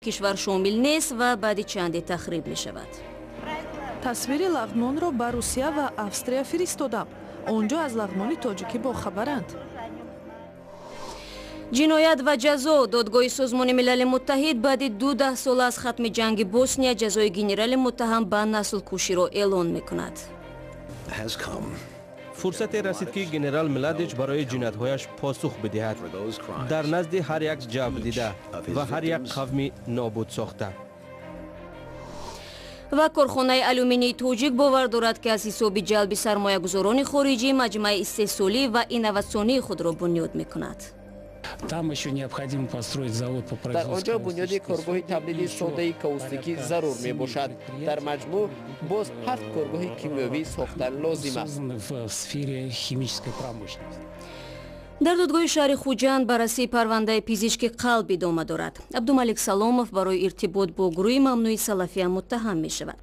Кишвар шомил нест ва баъди чанде тахриб мешавад. Тасвири лағмонро ба Русия ва Австрия фиристодам. Он ҷо аз лағмони тоҷикӣ бохабаранд. Ҷиноят ва ҷазо. Додгоҳи Созмони Милали Муттаҳид баъди 2 даҳсола аз хатми ҷанги Босния ҷазои генерали муттаҳам ба наслкуширо эълон мекунад. Фурсате расид, ки генерал Младич барои ҷиноятҳояш посух бидиҳад дар назди ҳар як ҷабрдида ва ҳар як қавми нобуд сохта. Ва корхонаи алюминии тоҷик бовар дорад, ки аз ҳисоби ҷалби сармоягузорони хориҷӣ маҷмӯаи истеҳсолӣ ва инноватсионии худро бунёд мекунад. Там еще необходимо построить завод по Дар он производству ҷо бунёди коргоҳи тавлиди содаи каустикӣ зарур мебошад. Дар маҷмӯъ боз ҳафт коргоҳи кимиёвӣ сохтан лозим аст. Созданы в сфере химической промышленности. Дар додгоҳи шаҳри Хуҷанд баррасии парвандаи пизишки қалб идома дорад. Абдумалик Саломов барои иртибот бо гурӯҳи мамнӯи Салафия муттаҳам мешавад.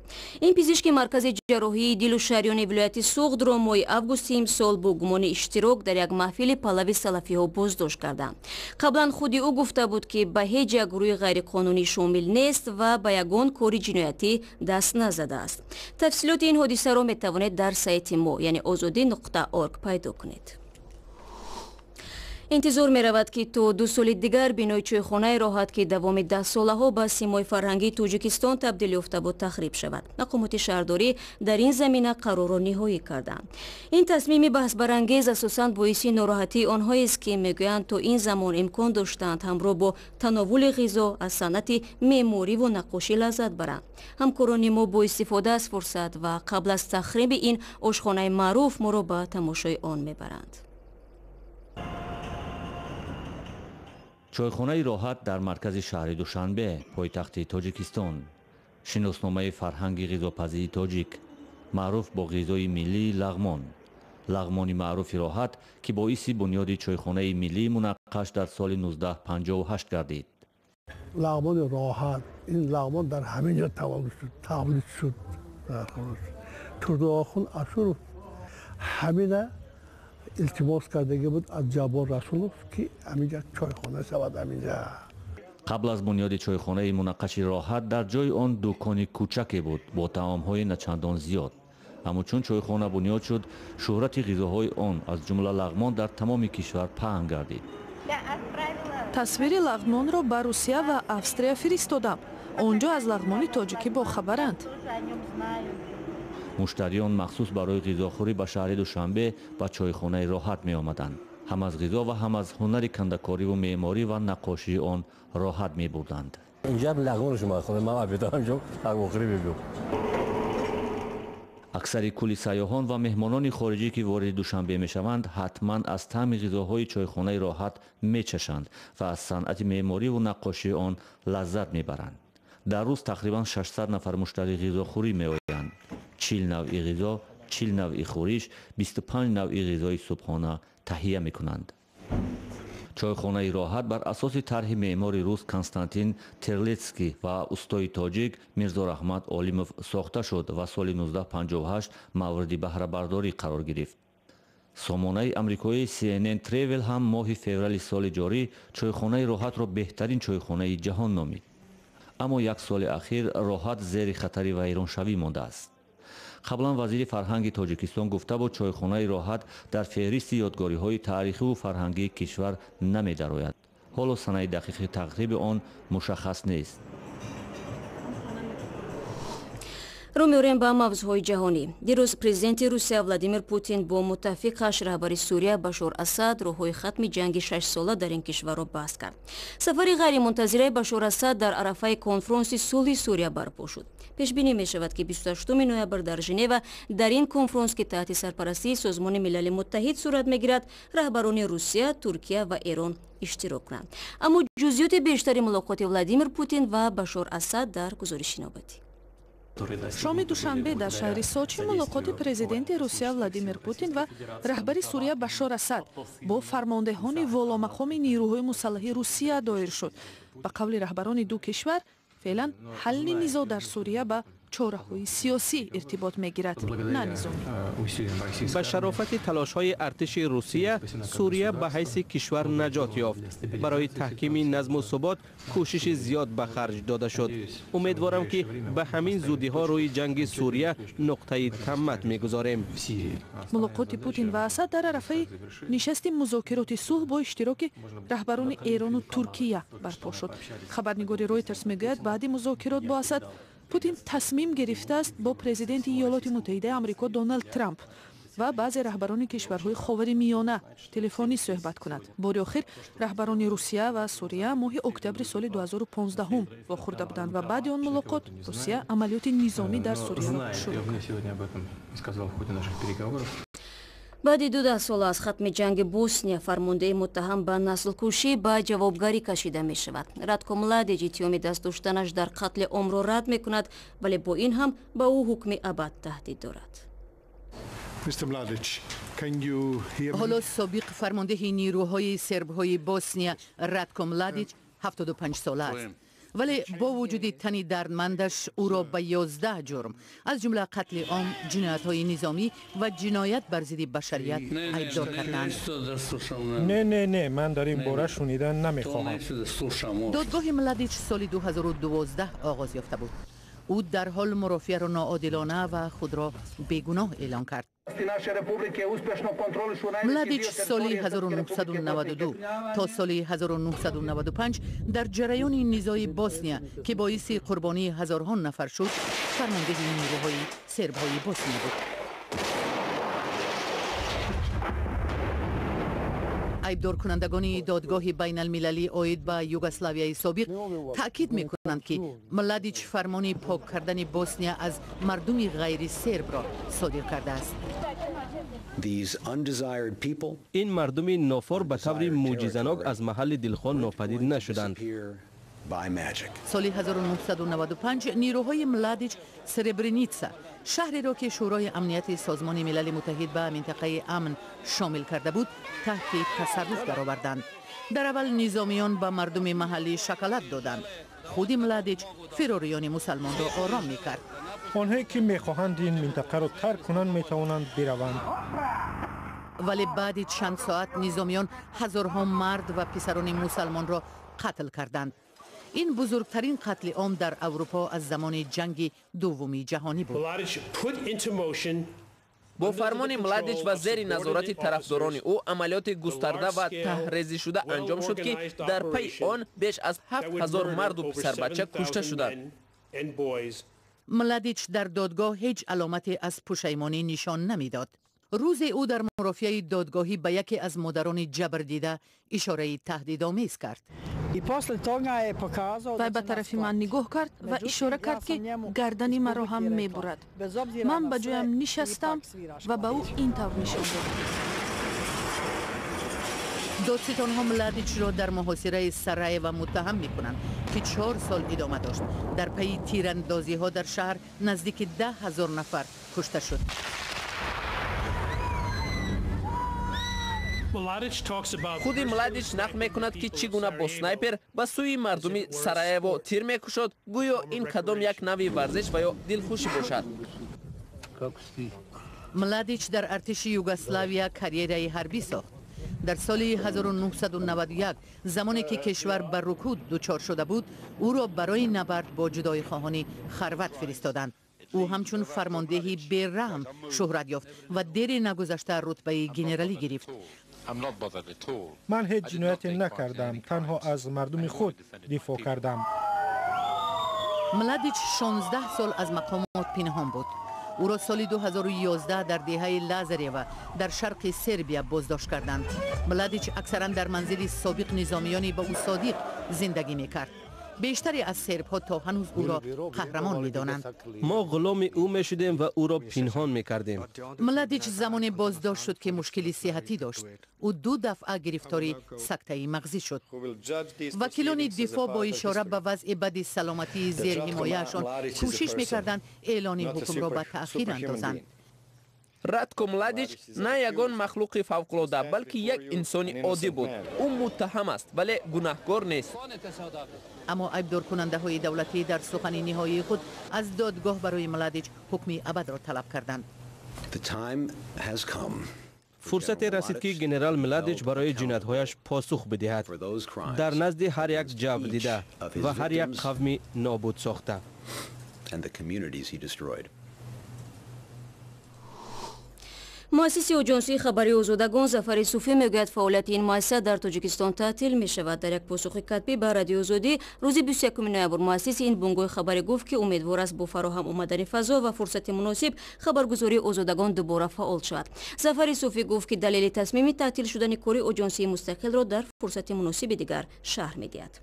Ин пизишки маркази ҷарроҳии дилу шариёни вилояти Суғдро моҳи августи имсол бо гумони иштирок дар як маҳфили палави салафиҳо боздошт карданд. Қаблан худи ӯ гуфта буд, ки ба ҳеҷ як гурӯҳи ғайриқонунӣ шомил нест ва ба ягон кори ҷиноятӣ даст назадааст. Тафсилоти ин ҳодисаро метавонед дар сайти мо, яъне озодӣ.орг, пайдо кунед. Интизор меравад, ки то 2 соли дигар бинои чойхонаи Роҳат, ки давоми даҳсолаҳо ба симои фарҳангии Тоҷикистон табдил ёфта буд, тахриб шавад. Мақомоти шаҳрдорӣ дар ин замина қарорро ниҳоӣ карданд. Ин тасмими баҳсбарангез асосан боиси нороҳатии онҳоест, ки мегӯянд, то ин замон имкон доштанд ҳамроҳ бо тановули ғизо аз санъати меъмориву наққошӣ лаззат баранд. Ҳамкорони мо бо истифода аз фурсат ва қабл аз тахриби ин ошхонаи маъруф моро ба тамошои он мебаранд. Чойхонаи Роҳат дар маркази шаҳри Душанбе, пойтахти Тоҷикистон, шиносномаи фарҳанги ғизопазии тоҷик, маъруф бо ғизои миллии лағмон. Лағмони маъруфи Роҳат, ки боиси бунёди чойхонаи миллии мунаққаш дар соли 1958 гардид. Лағмони Роҳат, ин лағмон дар ҳамин ҷо таваллуд шуд, тавлид шуд. Турдуохун Ашуров ҳамина илтимос кардагӣ буд аз Ҷаббор Расулов, ки ҳаминҷа чойхона шавад ҳаминҷа. Қабл аз бунёди чойхонаи мунаққаши Роҳат дар ҷои он дукони кӯчаке буд бо таомҳои начандон зиёд. Аммо чун чойхона бунёд шуд, шӯҳрати ғизоҳои он, аз ҷумла лағмон, дар тамоми кишвар паҳн гардид. Тасвири лағмонро ба Русия ва Австрия фиристодам. Он ҷо аз лағмони тоҷикӣ бохабаранд. Муштариён махсус барои ғизохӯрӣ ба шаҳри Душанбе ба чойхонаи Роҳат меомаданд. Ҳам аз ғизо ва ҳам аз ҳунари кандакориву меъморӣ ва наққошии он роҳат мебурданд. Инҷа лағмони шумо хӯрдам, ман обедам инҷо лағмонхӯрӣ мебиём. Аксари кулли сайёҳон ва меҳмонони хориҷӣ, ки вориди Душанбе мешаванд, ҳатман аз таъми ғизоҳои чойхонаи Роҳат мечашанд ва аз санъати меъмориву наққошии он лаззат мебаранд. Дар рӯз тақрибан 600 нафар муштари ғизохӯрӣ меоянд. 40 навъи ғизо, 40 навъи хӯриш, 25 навъи ғизои субҳона таҳия мекунанд. Чойхонаи Роҳат бар асоси тарҳи меъмори рус Константин Терлетский ва устои тоҷик Мирзораҳмат Олимов сохта шуд ва соли 1958 мавриди баҳрабардорӣ қарор гирифт. Сомонаи амрикоии CNN Travel ҳам моҳи феврали соли ҷорӣ чойхонаи Роҳатро беҳтарин чойхонаи ҷаҳон номид. Аммо як соли ахир Роҳат зери хатари вайроншавӣ мондааст. Қаблан вазири фарҳанги Тоҷикистон гуфта буд, чойхонаи Роҳат дар феҳристи ёдгориҳои таърихиву фарҳангии кишвар намедарояд. Ҳоло санаи дақиқи тахриби он мушаххас нест. Рӯ меорем ба мавзӯъҳои ҷаҳонӣ. Дирӯз президенти Русия Владимир Путин бо муттафиқаш, раҳбари Сурия Башор Асад, роҳҳои хатми ҷанги шашсола дар ин кишварро баҳс кард. Сафари ғайримунтазираи Башор Асад дар арафаи конфронси сулҳи Сурия барпо шуд. Пешбинӣ мешавад, ки 28 ноябр дар Женева дар ин конфронс, ки таҳти сарпарастии Созмони Милали Муттаҳид сурат мегирад, раҳбарони Русия, Туркия ва Эрон иштирок кунанд. Аммо ҷузъиёти бештари мулоқоти Владимир Путин ва Башор Асад дар гузориши навбатӣ. Шоми душанбе дар шаҳри Сочи мулоқоти президенти Русия Владимир Путин ва раҳбари Сурия Башор Асад бо фармондеҳони воломақоми нирӯҳои мусаллаҳи Русия доир шуд. Ба қавли раҳбарони ду кишвар, феълан ҳалли низоъ дар Сурия ба Чораҳои сиёсӣ иртибот мегирад, на низомӣ. Ба шарофати талошҳои артиши Русия Сурия ба ҳайси кишвар наҷот ёфт. Барои таҳкими назму субот кӯшиши зиёд ба харҷ дода шуд. Умедворам, ки ба ҳамин зудиҳо рӯи ҷанги Сурия нуқтаи таммат мегузорем. Мулоқоти Путин ва Асад дар арафаи нишасти музокироти сулҳ бо иштироки раҳбарони Эрону Туркия барпо шуд. Хабарнигори Ройтерс мегӯяд, баъди музокирот бо Асад Путин тасмим гирифтааст бо президенти Иёлоти Муттаҳидаи Амрико Доналд Трамп ва баъзе раҳбарони кишварҳои Ховари Миёна телефонӣ суҳбат кунад. Бори охир раҳбарони Русия ва Сурия моҳи октябри соли 2015 вохӯрда буданд ва баъди он мулоқот Русия амалиёти низомӣ дар Сурияро шурӯъ кард. Баъди 12 сола аз хатми ҷанги Босния фармондеҳи муттаҳам ба наслкушӣ ба ҷавобгарӣ кашида мешавад. Радко Младич иттиҳоми даст доштанаш дар қатли омро рад мекунад, вале бо ин ҳам ба ӯ ҳукми абад таҳдид дорад. Ҳоло собиқ фармондеҳи нирӯҳои сербҳои Босния Радко Младич 75 сола аст, вале бо вуҷуди тани дардмандаш ӯро ба 11 ҷурм, аз ҷумла қатли ом, ҷиноятҳои низомӣ ва ҷиноят бар зидди башарият айбдор карданд. Не, не, не, ман дар ин бора шунидан намехоҳам. Додгоҳи Младич соли 2012 оғоз ёфта буд. Ӯ дарҳол мурофиаро ноодилона ва худро бегуноҳ эълон кард. Младич соли 1992 то соли 1995 дар ҷараёни низои Босния, ки боиси қурбонии ҳазорҳон нафар шуд, фармондеҳи нирӯҳои сербҳои Босния буд. Айбдоркунандагони додгоҳи байналмилалӣ оид ба Югославияи собиқ таъкид мекунанд, ки Младич фармони пок кардани Босния аз мардуми ғайрисербро содир кардааст. Ин мардуми нофор ба таври мӯъҷизанок аз маҳалли дилхоҳ нопадид нашуданд. Соли 1995 нирӯҳои Младич Сребреница, шаҳреро, ки Шӯрои Амнияти Созмони Милали Муттаҳид ба минтақаи амн шомил карда буд, таҳти тасарруф дароварданд. Дар аввал низомиён ба мардуми маҳаллӣ шоколад доданд. Худи Младич фирориёни мусалмонро ором мекард. Онҳое, ки мехоҳанд ин минтақаро тарк кунанд, метавонанд бираванд. Вале баъди чанд соат низомиён ҳазорҳо мард ва писарони мусалмонро қатл карданд. Ин бузургтарин қатли ом дар Аврупо аз замони ҷанги дуввуми ҷаҳонӣ буд. Бо фармони Младич ва зери назорати тарафдорони ӯ амалиёти густарда ва таҳрезишуда анҷом шуд, ки дар пайи он беш аз 7000 марду писарбача кушта шуданд. Младич дар додгоҳ ҳеҷ аломате аз пушаймонӣ нишон намедод. Рӯзе ӯ дар мурофиаи додгоҳӣ ба яке аз модарони ҷабрдида ишораи таҳдидомез кард. Вай ба тарафи ман нигоҳ кард ва ишора кард, ки гардани маро ҳам мебурад. Ман ба ҷоям нишастам ва ба ӯ ин тавр нишон додам. Додситонҳо Младичро дар муҳосираи Сараева муттаҳам мекунанд, ки 4 сол идома дошт. Дар пайи тирандозиҳо дар шаҳр наздики 10 000 нафар кушта шуд. Худи Младич нақл мекунад, ки чӣ гуна бо снайпер ба сӯи мардуми Сараево тир мекушод, гӯё ин кадом як нави варзиш ва ё дилхушӣ бошад. Младич дар артиши Югославия карьераи ҳарбӣ сохт. Дар соли 1991, замоне ки кишвар ба рукуд дучор шуда буд, ӯро барои набард бо ҷудоихоҳони хорват фиристоданд. Ӯ ҳамчун фармондеҳи бераҳм шӯҳрат ёфт ва дери нагузашта рутбаи генералӣ гирифт. Ман ҳеҷ ҷинояте накардам, танҳо аз мардуми худ дифоъ кардам. Младич 16 сол аз мақомот пинҳон буд. Ӯро соли 2011 дар деҳаи Лазарева дар шарқи Сербия боздошт карданд. Младич аксаран дар манзили собиқ низомиёни ба ӯ содиқ зиндагӣ мекард. Бештаре аз сербҳо то ҳанӯз ӯро қаҳрамон медонанд. Мо ғуломи ӯ мешудем ва ӯро пинҳон мекардем. Младич замоне боздошт шуд, ки мушкили сиҳатӣ дошт. Ӯ ду дафъа гирифтори сактаи мағзӣ шуд. Вакилони дифоъ бо ишора ба вазъи бади саломатии зерҳимояашон кӯшиш мекарданд эълони ҳукмро ба таъхир андозанд. Ратко Младич на ягон махлуқи фавқулода, балки як инсони оддӣ буд. Ӯ муттаҳам аст, вале гунаҳкор нест. Аммо айбдоркунандаҳои давлатӣ дар сухани ниҳоии худ аз додгоҳ барои Младич ҳукми абадро талаб карданд. Фурсате расид, ки генерал Младич барои ҷиноятҳояш посух бидиҳад дар назди ҳар як ҷабрдида ва ҳар як қавми нобуд сохта. Муассиси оҷонсии хабарии Озодагон Зафари Суфӣ мегӯяд, фаъолияти ин муассиса дар Тоҷикистон таътил мешавад. Дар як посухи катбӣ ба Радиои Озодӣ рӯзи 21 ноябр муассиси ин бунгоҳи хабарӣ гуфт, ки умедвор аст бо фароҳам омадани фазо ва фурсати муносиб хабаргузории Озодагон дубора фаъол шавад. Зафари Суфӣ гуфт, ки далели тасмими таътил шудани кори оҷонсии мустақилро дар фурсати муносиби дигар шарҳ медиҳад.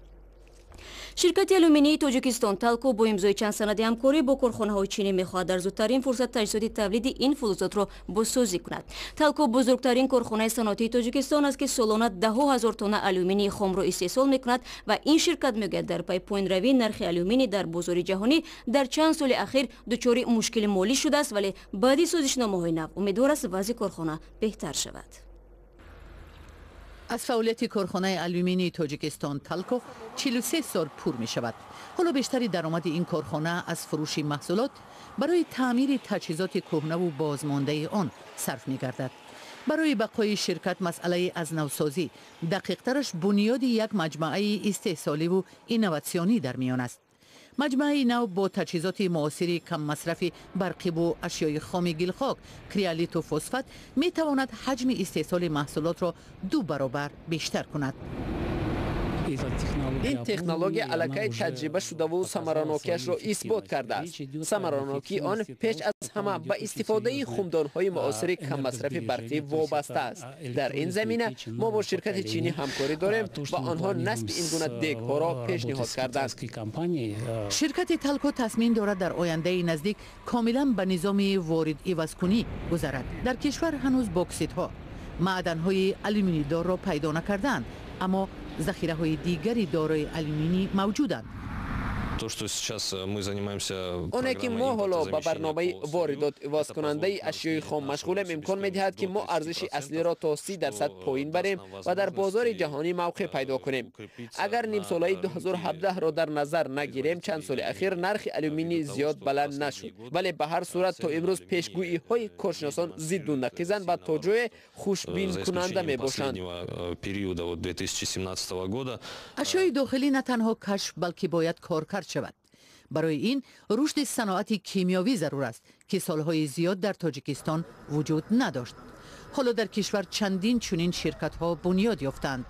Ширкати алюминии Тоҷикистон Талко бо имзои чанд санади ҳамкорӣ бо корхонаҳои чинӣ мехоҳад дар зудтарин фурсат таҷҳизоти тавлиди ин фулузотро бозсозӣ кунад. Талко бузургтарин корхонаи саноатии Тоҷикистон аст, ки солона 10 000 тонна алюминии хомро истеҳсол мекунад ва ин ширкат мегӯяд, дар пайи поинравии нархи алюминий дар бозори ҷаҳонӣ дар чанд соли ахир дучори мушкили молӣ шудааст, вале баъди созишномаҳои нав умедвор аст вазъи корхона беҳтар шавад. Аз фаъолияти корхонаи алюминии Тоҷикистон Талко 43 сол пур мешавад. Ҳоло бештари даромади ин корхона аз фурӯши маҳсулот барои таъмири таҷҳизоти кӯҳнаву бозмондаи он сарф мегардад. Барои бақои ширкат масъалаи аз навсозӣ, дақиқтараш бунёди як маҷмӯаи истеҳсоливу инноватсионӣ дар миён аст. Маҷмӯаи нав бо таҷҳизоти муосири каммасрафи барқиву ашёи хоми гилхок, криолиту фосфат метавонад ҳаҷми истеҳсоли маҳсулотро 2 баробар бештар кунад. Ин технология аллакай таҷриба шудаву самаранокиашро исбот кардааст. Самаранокии он пеш аз ҳама ба истифодаи хумдонҳои муосири каммасрафи барқӣ вобаста аст. Дар ин замина мо бо ширкати чинӣ ҳамкорӣ дорем ва онҳо насби ин гуна дегҳоро пешниҳод карданд. Ширкати Талко тасмим дорад дар ояндаи наздик комилан ба низоми ворид-ивазкунӣ гузарад. Дар кишвар ҳанӯз бокситҳо, маъданҳои алюминийдорро пайдо накардаанд, аммо захираҳои дигари дорои алюминий мавҷуданд. Оне ки мо ҳоло ба барномаи воридот ивазкунандаи ашёи хом машғулем, имкон медиҳад, ки мо арзиши аслиро то 30% поин барем ва дар бозори ҷаҳонӣ мавқеъ пайдо кунем. Агар нимсолаи 2017-ро дар назар нагирем, чанд соли ахир нархи алюминий зиёд баланд нашуд, вале ба ҳар сурат то имрӯз пешгӯиҳои коршиносон зидду нақизанд ва то ҷое хушбинкунанда мебошанд. Ашёи дохилӣ на танҳо кашф, балки бояд коркард шавад. Барои ин рушди саноати кимиёвӣ зарур аст, ки солҳои зиёд дар Тоҷикистон вуҷуд надошт. Ҳоло дар кишвар чандин чунин ширкатҳо бунёд ёфтаанд.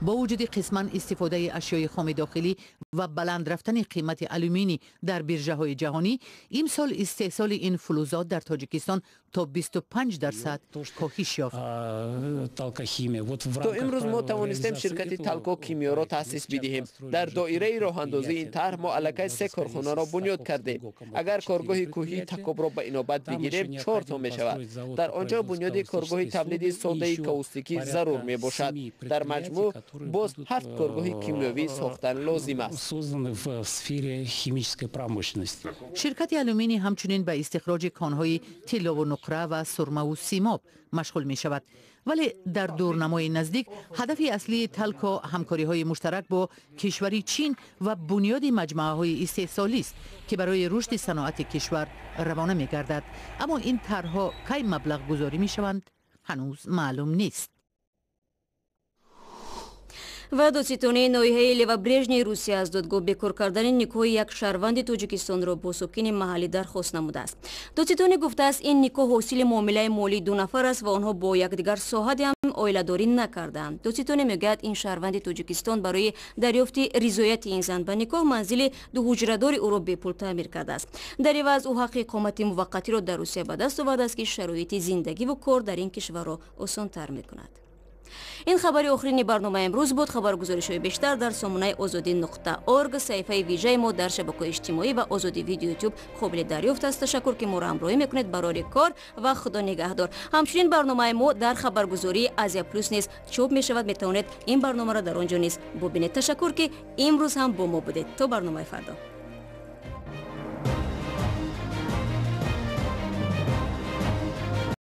Бо вуҷуди қисман истифодаи ашёи хоми дохилӣ ва баланд рафтани қимати алюминий дар биржаҳои ҷаҳонӣ, имсол истеҳсоли ин фулузот дар Тоҷикистон то 25% коҳиш ёфт. То имрӯз мо тавонистем ширкати Талко Кимиёро таъсис бидиҳем. Дар доираи роҳандозии ин тарҳ мо аллакай 3 корхонаро бунёд кардем. Агар коргоҳи кӯҳии Такобро ба инобат бигирем, 4 то мешавад. Дар он ҷо бунёди коргоҳи тавлиди содаи каустикӣ зарур мебошад. Дар маҷмӯъ боз 7 коргоҳи кимиёвӣ сохтан лозим аст. Ширкати алюминий ҳамчунин ба истихроҷи конҳои тиллову нуқра ва сурмаву симоб машғул мешавад. Вале дар дурнамои наздик ҳадафи аслии Талко ҳамкориҳои муштарак бо кишвари Чин ва бунёди маҷмӯаҳои истеҳсолист, ки барои рушди саноати кишвар равона мегардад. Аммо ин тарҳҳо кай маблағгузорӣ мешаванд, ҳанӯз маълум нест. Ва додситонии ноҳияи Левобрежнии Русия аз додгоҳ бекор кардани никоҳи як шаҳрванди Тоҷикистонро бо сокини маҳаллӣ дархост намудааст. Додситонӣ гуфтааст, ин никоҳ ҳосили муомилаи молии 2 нафар аст ва онҳо бо якдигар соҳади ҳам оиладорӣ накардаанд. Додситонӣ мегӯяд, ин шаҳрванди Тоҷикистон барои дарёфти ризояти ин зан ба никоҳ манзили дуҳуҷрадори ӯро бепул таъмир кардааст. Дар иваз ӯ ҳаққи иқомати муваққатиро дар Русия ба даст овардааст, ки шароити зиндагиву кор дар ин кишварро осонтар мекунад. Ин хабари охирини барномаи имрӯз буд. Хабаргузоришҳои бештар дар сомонаи озодӣ.орг, саҳифаи вижаи мо дар шабакаҳои иҷтимоӣ ва Озодӣ видео ютуб қобили дарёфт аст. Ташаккур, ки моро ҳамроҳӣ мекунед. Барори кор ва худо нигаҳдор. Ҳамчунин барномаи мо дар хабаргузории Азия Плюс низ чоп мешавад. Метавонед ин барномаро дар он ҷо низ бубинед. Ташаккур, ки имрӯз ҳам бо мо будед. То барномаи фардо.